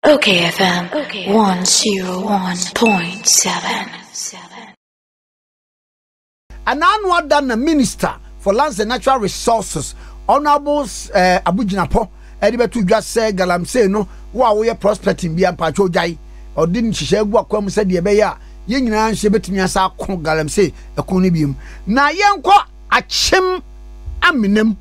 OKFM 101.7. Anaano ada na Minister for Lands and Natural Resources, Honourable eh, Abu Jinapor de bɛto dwa sɛ galamsey no wo a woyɛ prospecting bia mpakyɛw gyae. Ɔde nhyehyɛe agu akwan mu sɛdeɛ ɛbɛyɛ a yɛn nyinaa nso yɛbɛtumi asa ako galamsey ɛko no biom. Na yɛnkɔ Akyem Amenam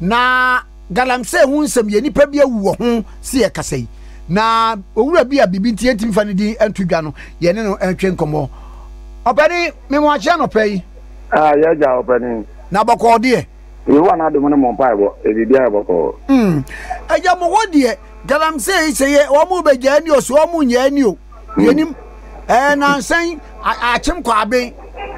na galamsey ho nsɛm yɛ nipa bi awu wɔ ho se yɛkasa yi. Na owura bi a biribi nti yɛntumi fa ne din nto dwa no, yɛne no ntwe nkɔmmɔ. Ɔpanin, mema wakye anɔpa yi. Ah, yɛagya ɔpanin. Na bɔkɔɔ deɛ? Yehowa n'adom ne mo mpaebɔ, biribiara yɛ bɔkɔɔ. Mm. Agya mo hɔ deɛ, galamsey sɛ yɛ wɔn bɛgyaa ni o, sɛ wɔn nyɛ ni o. Yɛnim. Ɛɛ nansa yi, akyem kɔ aben.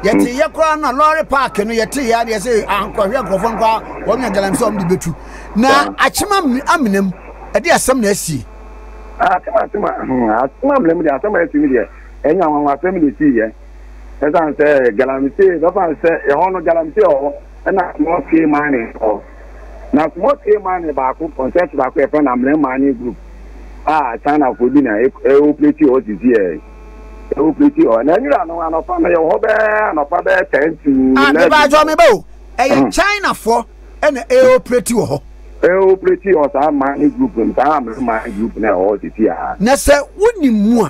Yɛte yɛ koraa na lɔre paaki no yɛte yɛ adeɛ sɛ ankɔhwɛ nkurɔfoɔ no koraa wɔn nya galamsey wɔn de bɛtu. Na akyem amenam, ɛde asɛm na asie. Akyem akyem akyem amenam deɛ asɛm a asi no deɛ ɛnyɛ anwanwasɛm na ɛsiiɛ. Ɛsiane sɛ galamsey bɛfa no sɛ ɛhɔ no galamsey wɔ hɔ ɛna small scale mining wɔ hɔ. Na small scale mining baako concession baako yɛfrɛ no Amena Mining Group a Chinafoɔ bi na ɛoperate hɔ sisi ɛ ɛoperate hɔ. Na nwura no anɔpa no yɛwɔ hɔ bɛɛ anɔpa bɛɛ ten to Ah, eleven. meba adwo meba o. Ɛyɛ Chinafoɔ ɛna ɛoperate wɔ hɔ. Ɛoperate hɔ saa mining group no saa Amena Mining Group na ɛwɔ hɔ sisi a. Na sɛ wonim mu a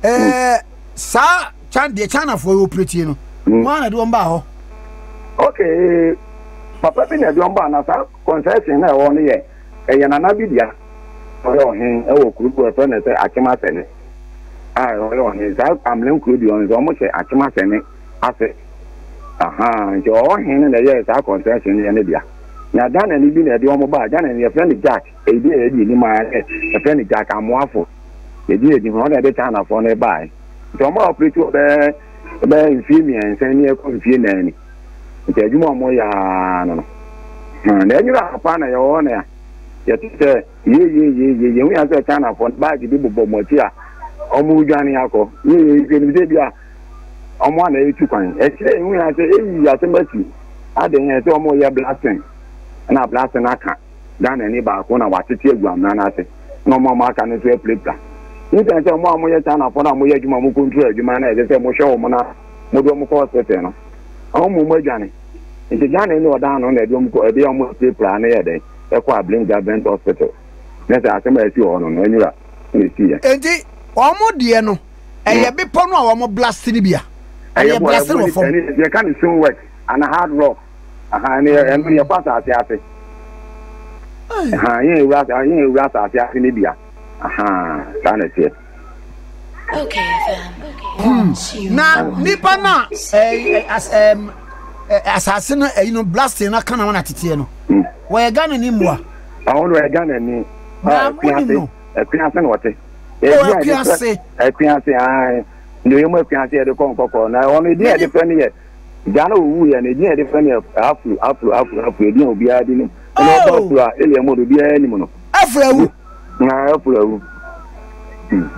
ɛɛ saa China deɛ Chinafoɔ yɛ operate no mm. wɔn na de wɔn baa hɔ. Okay, papa bi na ɛde wɔn baa na saa concession na ɛwɔ no yɛ ɛyɛ nana bi dea ɔyɛ ɔhen ɛwɔ kuro bi wɔfrɛ no sɛ Akyem Asɛne a ɔyɛ ɔhen saa Amena kuro bi ɔno sɛ wɔn hyɛ Akyem Asɛne ase aha nti ɔhen no na ɛyɛ saa concession no yɛ ne dea na Ghana ni bi na ɛde wɔn baa Ghana ni yɛfrɛ no Jack ebi a yɛde anim ayɛ yɛfrɛ no Jack Amoafo yɛgye yɛdi ho ɔna ɛde Chinafoɔ no baeɛ nti wɔn a operate wɔ bɛyɛ bɛyɛ mfie mmiɛnsa ni ɛkɔ mfie nan ni nti adwuma a wɔyɛ ara no no na ɛnyina anɔpa na yɛwɔ hɔ na yɛte sɛ yeyeyeye yɛhu yɛn sɛ Chinafoɔ no baage bi bobɔ wɔn akyi a wɔn redwane akɔ yeye yɛnim sɛ bi a wɔn a na ɛretu kwan ɛkyerɛ yɛhu yɛn sɛ eyi asɛm asi adan yɛn sɛ wɔn reyɛ blasting na blasting aka Ghanani baako na watete agu amena no ase na wɔn a wɔaka no nso apirapira. Nsan sɛ wɔn a wɔyɛ Chinafoɔ no a wɔyɛ adwuma wɔn control adwuma no a ɛsɛ sɛ wɔhwɛ wɔn na wɔde wɔn kɔ hospital no, wɔn mmom adwane. Nti Ghanani ɔdan no na ɛde wɔn kɔ ɛde wɔn apirapira no yɛ dɛn ɛkɔ Ablim Government Hospital. Na sɛ asɛm a ɛsi wɔ hɔ no no anwura na ɛsi yɛ. Enti wɔn deɛ no ɛyɛ bepɔ no a wɔn blast no bi a? Ɛyɛ blast wɔ fam. Yɛka no stone work ana hard rock. Aha, ɛno yɛ ɛno yɛ kɔ asase ase. Aha, yɛn ewura yɛn ewura asase ase ne bia. Aha, saa na ɛteɛ. Hmm. Na nipa na ɛɛ ɛɛ asase no ɛyi no blasting na kan na wɔn ateteɛ no. Hmm. Wɔyɛ Ghana ni mmoa. Ɔno wɔyɛ Ghana ni. Na mo nim no. Ɛkua ase na ɔte. Ɔ ɛkua ase. Ɛkua ase ayi. Nea ɔyɛ mu ɛkua ase yɛde kɔ nkɔkɔ na ɔno edin a yɛde fɛ no yɛ. Gya na owu yɛ no edin a yɛde frɛ no yɛ Afro Afro Afro Afro edin a obiara de nim ɛna ɔba Oh! Afro a area mu de obiara nim no. Afro awu. Na Afro awu. Hmm.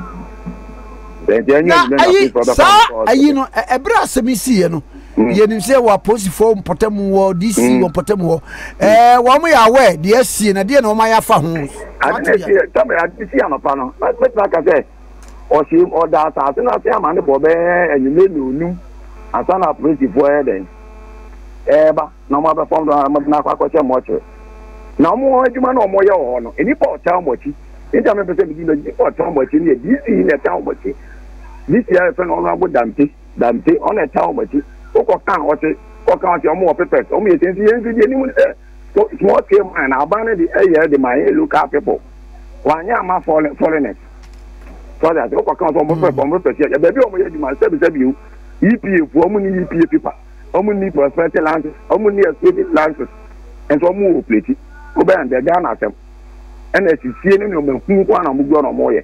Nti ɛnyɛ Na adwuma na ayi afoforɔ bɛfa saa wɔn kɔ ayi hospital. no ɛ- ɛberɛ a asɛm yi siiɛ no Mm. yɛnim sɛ wɔ apolisifoɔ mpɔtam wɔ DC Mm. wɔ mpɔtam hɔ ɛɛ wɔn yɛ aware deɛ asie na deɛ na wɔn ayɛ afa ho Ade Wate na deɛ esi sɛbɛ ade si anɔpa no mɛtumi aka sɛ Ɔhyɛɛ mu, ɔdaa asase no ase ama no bɔɔ bɛyɛ anwummere nnɔnnum ansa na apolisifoɔ yɛ dɛn ɛreba na wɔn abɛfam do wɔn akɔ akɔhyɛ mɔkyere. Na wɔn adwuma na wɔyɛ wɔ hɔ no, nnipa a ɔtaa wɔn akyi, nti a mepɛ sɛ medi n'akyi, nnipa a ɔtaa wɔn akyi no yɛ DC na ɛtaa wɔn akyi. DC a yɛfrɛ no Honorable Damte, Damte, ɔno ɛtaa wɔn akyi. Wokɔ kan ɔte, kɔ kan ɔte, wɔn wɔ papers, wɔn yɛ sɛ nti yɛn nso deɛ anim sɛ small scale mine na aban no de ɛyɛ de ma yɛ local people. Wanyɛ ama foreigners. Sɔre ase wokɔ kan sɛ ɔmo pɛ ɔmo pɛ sɛ baabi a ɔmo yɛ adwuma sɛbi sɛbi o EPA fo ɔmo ni EPA paper ɔmo ni prospecting license ɔmo ni excavating license nso ɔmo wɔ pleti wobɛn dɛ Ghana asɛm ɛna asisie ne nneɛma hunu kwan na ɔmo gu na ɔmo yɛ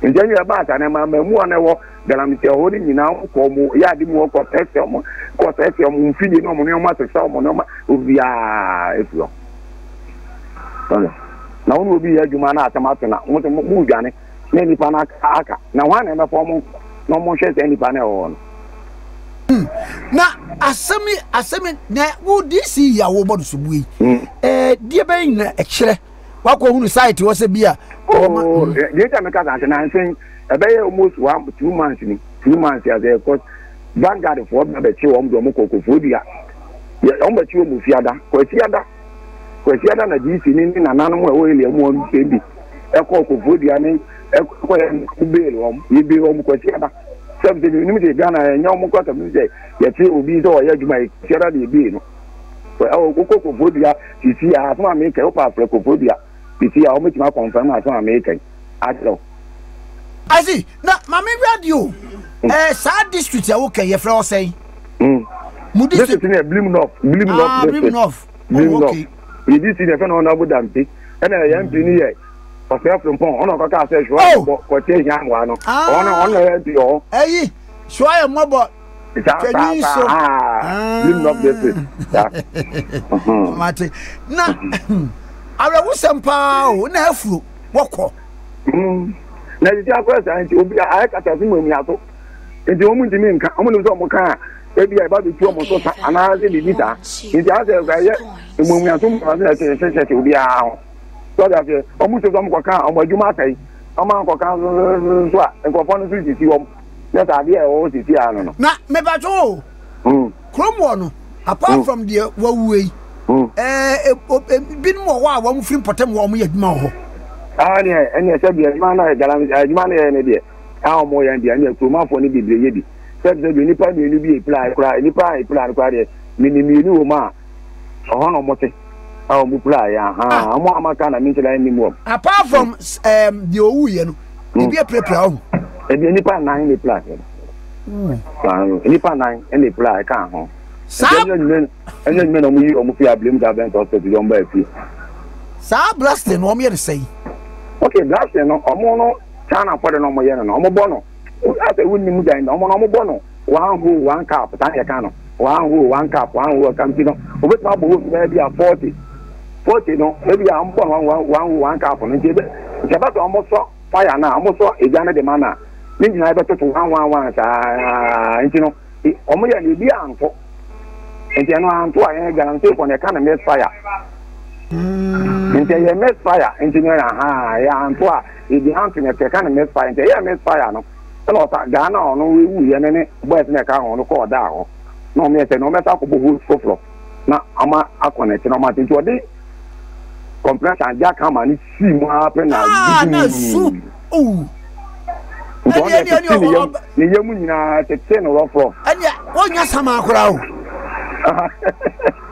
nti ɛnyɛ ɛba asa na ɛma mmamu a na ɛwɔ galamsey hɔ no nyinaa ɔmo kɔ ɔmo yɛ ade mu ɔkɔ sɛsɛ ɔmo kɔ sɛsɛ ɔmo mfidie ne ɔmo nneɛma sesa ɔmo nneɛma obiara efi hɔ. Na wo ne obi yɛ adwuma na asɛm ato na mo mo mo dwane na nipa no aka na hwan na ɛbɛfa ɔmo na ɔmo nhwɛ saa nipa no ɛwɔ hɔ no. Hmm. Na asɛm yi asɛm yi na wo DC yi a wɔbɔ no sobu yi hmm. ɛɛ deɛ bɛyɛ nyina ɛkyerɛ wakɔ hunu site hɔ sɛ bi a. Oh, deɛ nti a meka saa sɛ nansen ɛbɛyɛ almost one 2 months ni, 2 months asɛ ɛkɔ Vanguard foɔ ba bɛkye wɔn de wɔn kɔ Koforidua. Yɛ wɔn bɛkye wɔn Fiada, Kwasiada, Kwasiada na DC ne ne nananom a ɛwɔ area mu wɔn bi ɛkɔ Koforidua ne ɛkɔ yɛ bail wɔn, yɛ bail wɔn Kwasiada. Sɛ sɛ nim sɛ Ghana ɛnyɛ wɔn kɔ asɛm sɛ yɛkye obi sɛ ɔyɛ adwuma yɛ Kwasiada de yɛ bail no. Ɛwɔ wokɔ Koforidua sisi a asɛm a meka wopɛ afrɛ Koforidua sisi a wɔbɛtumi akɔnfɛm asɛm a meka yi akyerɛ wo. I see. Na maame wura di o. Eh, saa district a woka yɛfrɛ hɔ sɛn? Mo district no yɛ Blim North. Blim North ah, district. Blim North. Blim oh, okay. North. Yɛ district yɛfrɛ no Honorable Dampi. Ɛna yɛ MP no yɛ Ɔsɛ Frimpong. Ɔna ɔkɔka sɛ hwɛ oh. bɔ kɔte hia mmoa no. Ah. Ɔno ɔno yɛ MP wɔ hɔ. Ɛyi, so ayɛ mmɔbɔ. Twɛnwi so. Blim North district. Saa. Mate. Na awerɛhosɛm paa o, na afuro wɔkɔ. Na sisi akɔyɛ saa nti obi ayɛ kasa so mu aniaso nti wɔn ntumi nka, wɔn nim sɛ wɔn ka a ebi a ɛba bɛtu wɔn so sa anaasɛ biribi saa, nti asɛ ɛyɛ mmuamuaso mu ase ɛsɛ hyehyɛ obiara ho sɛ ɔde aseɛ wɔn sɛ wɔn kɔka a wɔn adwuma asɛe, wɔn ankɔka nso a nkurɔfoɔ no nso sisi wɔn yɛ sɛ adeɛ a ɛwɔ hɔ sisi ano no. Na mepatwo o. Kurom hɔ no, apart from deɛ wawuo yi, binom wɔ hɔ a wɔn firi mpɔtam hɔ a wɔyɛ adwuma wɔ hɔ. Ah, neɛ ɛneɛ sɛ deɛ adwuma no galam adwuma no yɛ ne deɛ a wɔn yɛ deɛ ɛneɛ kuromafoɔ no bebree yɛ bi sɛ sɛ deɛ nipa mmienu bi epira koraa nipa a epira no koraa deɛ mene mmienu wɔ mu a ɔhɔ na wɔn te a wɔn pira yɛ ahan wɔn a maka na mi nkyɛn anim wɔm. Apart from deɛ owu yɛ no, ebi apirapira ɔho. Ebi nipa nnan na epira yɛ. Nipa nnan na epira ɛka ho. Saa ɛnyɛ nnwuma na wɔn yi wɔn fi Abilem Government Hospital de wɔn ba efie. Saa blasting no wɔn yɛ no sɛn? Okay, blasting no wɔn no China fɔ de na wɔn yɛ no no wɔn bɔ no asɛ wɔn nim dan wɔn no wɔn bɔ no one hole one cup saa na yɛ ka no one hole one cup one hole cup nti no obetumi abɔ hole bɛyɛ bi a 40 40 no ebi a wɔn bɔ no one one hole one cup no nti ebe nti ɛbɛ sɛ wɔn sɔ fire na wɔn sɔ egya no de ma na ne nyinaa bɛtoto one one one saa nti no. Wɔn yɛ no ebi anto nti ɛno anto a yɛn galamsey fɔ no yɛka no miss fire nti ɛyɛ miss fire nti no aha yɛ anto a ebi anto no yɛka no miss fire nti ɛyɛ miss fire no ɛna ɔsa gaa na ɔno ewu yɛ ne ne boys na ɛka ho no kɔɔ daa hɔ na wɔn yɛ sɛ na wɔn bɛsa akɔbɔ hose foforɔ na wɔn akɔ n'akyi na wɔn ate nti ɔde compressor jack hammer no sii mu ara pɛ na ah, na su owu nti ɔno deɛ tete ne yam ne yam nyinaa tete no rɔfrɔf. Ɛnìyɛ wɔnya sama koraa o.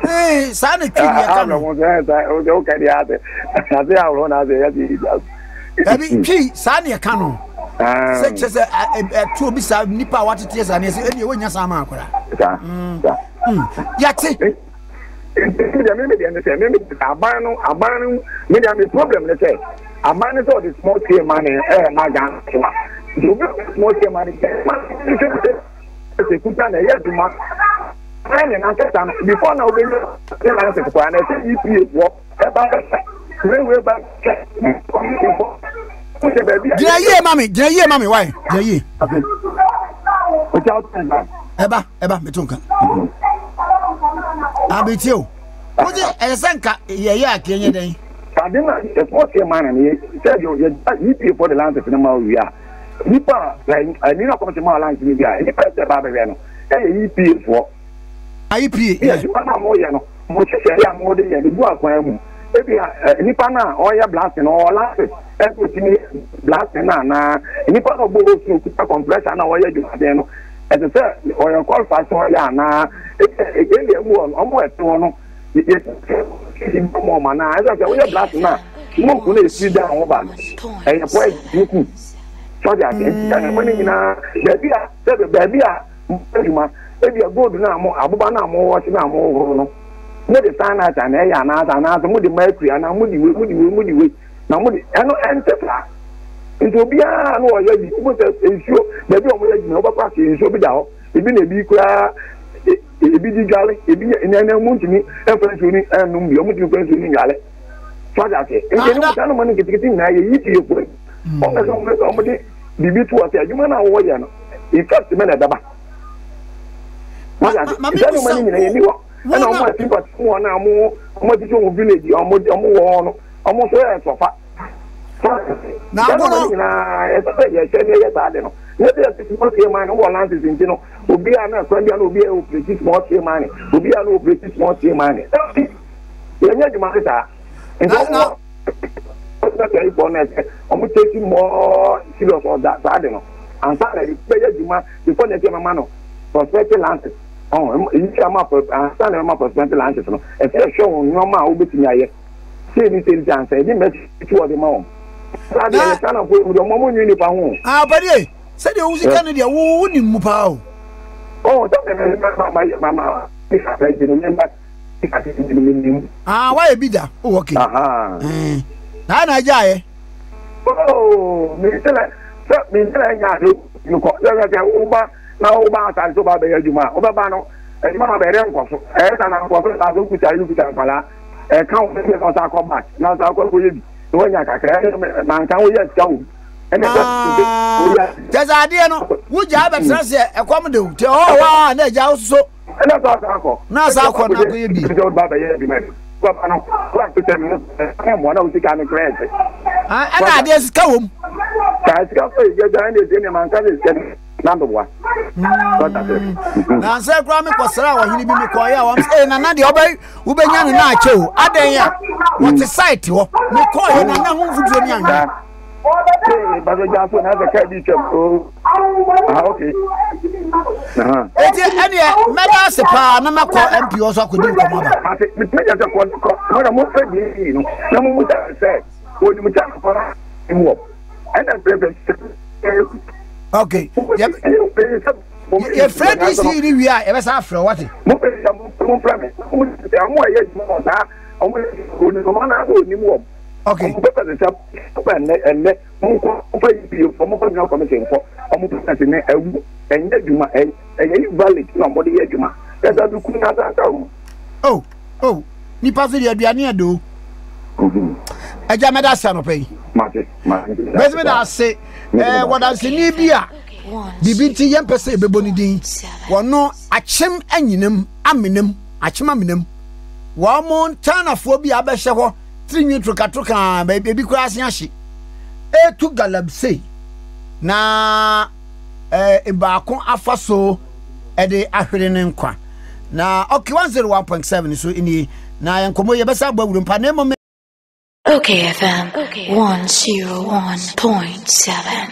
Ee saa na twi deɛ ka no. Ɔkɛ deɛ ase ase ahorow na ase yɛ ti yi Dabi twi saa na ɛka no. Sɛ kyerɛ sɛ ɛto obi saa nipa a watete saa na ɛsɛ ɛnìyɛ wɔnya sama koraa. Saa saa. Yate. Nti deɛ me deɛ ne sɛ me me aban no aban no me deɛ me problem ne sɛ aban no sɛ ɔde small scale money ɛyɛ ma Ghana so a nti obi ɔde small scale money sɛ ma ne sɛ sɛ kuta na ɛyɛ adwuma ɛyɛ ne nankasa no before na wobɛnya ne license koraa na ɛsɛ EPA foɔ ɛba bɛsɛ railway ba sɛ commission foɔ gyina yie ma me gyina yie ma me wae gyina yie ɛba ɛba meto nka abetie o wogye ɛyɛ sɛ nka yɛyɛ a kenyɛ dɛn ade na ɛfɔ sɛ ma na ne sɛ yɛ EPA for the license no ma owie a nipa a ɛni na kɔmhyɛ ma license no bi a nipa sɛ ba bɛhwɛ no ɛyɛ EPA foɔ IPA yɛ adwuma no a moyɛ no mo nhyehyɛeɛ a mode yɛ no gu akwan mu ebi a nipa no a ɔyɛ blasting no ɔwɔ license ɛsɛ otumi blasting no anaa nipa no ɔbɔ hose no okuta compressor na ɔyɛ adwumaden no ɛsɛ sɛ ɔyɛ qualified sɛ ɔyɛ anaa ebi deɛ mu wɔ no ɔmo ɛte hɔ no yɛ yɛ bɔ ɔmo anaa ɛsɛ sɛ woyɛ blasting no a smoke no efiri dan ho ba no ɛyɛ poison no ku sɔde ase nti saa nneɛma no nyinaa baabi a sɛ baabi a mo adwuma ebi a gold no a mo aboba no a mo wɔhye no a mo horo no mo de cyanide na ɛyɛ anaasɛ anaasɛ mo de mercury anaa mo de wei mo de wei mo de wei na mo de ɛno ɛnte saa nti obiara na ɔyɛ bi mo sɛ nsuo baabi a wɔyɛ adwuma wobɛkɔ ase nsuo bi da hɔ ebi na ebi koraa ebi di dwale ebi yɛ nneɛma mu ntumi ɛnfa nsuo ni ɛnum bi wɔn ntumi fa nsuo ni nwale so ɔde ase nti ɛno saa nneɛma no nketenkete nyinaa yɛ yi pie fo wɔn pɛ sɛ wɔn sɛ wɔn de biribi to ɔsɛ adwuma no a wɔyɛ no effect mɛ na ɛbɛba wɔde ase saa nneɛma no nyinaa yɛ ni hɔ ɛna wɔn a ti pati mu hɔ na wɔn wɔn atiti wɔn village wɔn wɔn wɔ hɔ no. Wɔn nso yɛ sɔfa. Na abono. Nyinaa ɛsɛ sɛ yɛhwɛ ne yɛ saa de no. Ne de yɛ small scale mine wɔ lances nti no obi a na kwan bi a na obi a operate small scale mine obi a na operate small scale mine. Yɛnyɛ adwuma ne saa. Nti wɔn wɔ prospector yi bɔ no ɛsɛ wɔn take more serious ɔda saa de no. Ansa na yɛbɛyɛ adwuma before na ɛsɛ mama no prospecting lances. Ɔn eyi ama ansa na ɛma prospecting lances no ɛsɛ ɛhwɛ wɔn nneɛma a wobɛtumi ayɛ. Sei ne sei nti ansa yɛde message wɔde ma wɔn. Saa deɛ yɛ China fo deɛ wɔn nwi nipa ho. Ah ɔpɛdeɛ sɛdeɛ wo sika no deɛ wo wo nim mu paa o. Oh sɛ me me ma ma ma ma me kakra nti no me ma kakra nti no me nim. Ah wayɛ bi da oh okay. Aha. Eh na na agya ayɛ. Oh me sɛ sɛ me sɛ nya ade nkɔ sɛ sɛ wo ba na wo ba asase so ba bɛyɛ adwuma a wobɛba no adwuma no bɛyɛ nkɔ so ɛyɛ sa na nkɔ so saa so kuta yi kuta nkwadaa. Ɛka wo sɛ ɔsan akɔ back na ɔsan akɔ akɔyɛ bi na wanya kakra ɛna manka woyɛ sika wɔ mu ɛna ɛsɛ woyɛ. Kyɛ sɛ adeɛ no wogyaa bɛtena sɛ ɛkɔm de wo nti ɛhɔ hɔ a na agya wo soso. Ɛna sɛ ɔsan akɔ. Na ɔsan akɔ na akɔyɛ bi. Sɛ ɔba bɛyɛ adwuma bi. Papa no wa sɛ no ɛmmoa na wo sika no kora ɛsɛ. Ɛna adeɛ sika wɔ mu. Saa sika fɛ yɛ gya ɛna ɛsɛ nneɛma nka sɛ sika no. Na meboa. Nansɛ koraa mekɔsraa ɔhene bi mekɔɔyɛ a wɔm sɛ ee nana deɛ ɔbɛ wobɛnya no na akyɛ o adɛn a wɔte site hɔ mekɔɔyɛ nana ho mfuturo ne anwea. Eti ɛneɛ mɛda ase paa na makɔ MP hɔ so akɔdi nkɔmmɔ aba. Okay. Yɛfrɛ DC ni wie a yɛbɛsa afrɛ wate. Okay. Oh, oh, nipa so deɛ aduane ɛdɛ o. Agya mɛda ase anɔpa yi. Bɛsi mɛda ase ɛɛ wɔdanseni bi a biribi nti yɛmpɛ sɛ yɛbɛbɔ ne din. Wɔno akyem anyinam amenam akyem amenam. Wɔn mo Chinafoɔ bi a abɛhyɛ hɔ tirinwi trokatoroka ebi koraa ase ahye. Etu galamsey na ɛɛ baako afa so ɛde ahwere ne nkwa. Na okay 101.7 so nie na yɛn nkɔmmɔ yɛbɛsa abɔ awuro mpa na mmom. Okay FM 101.7.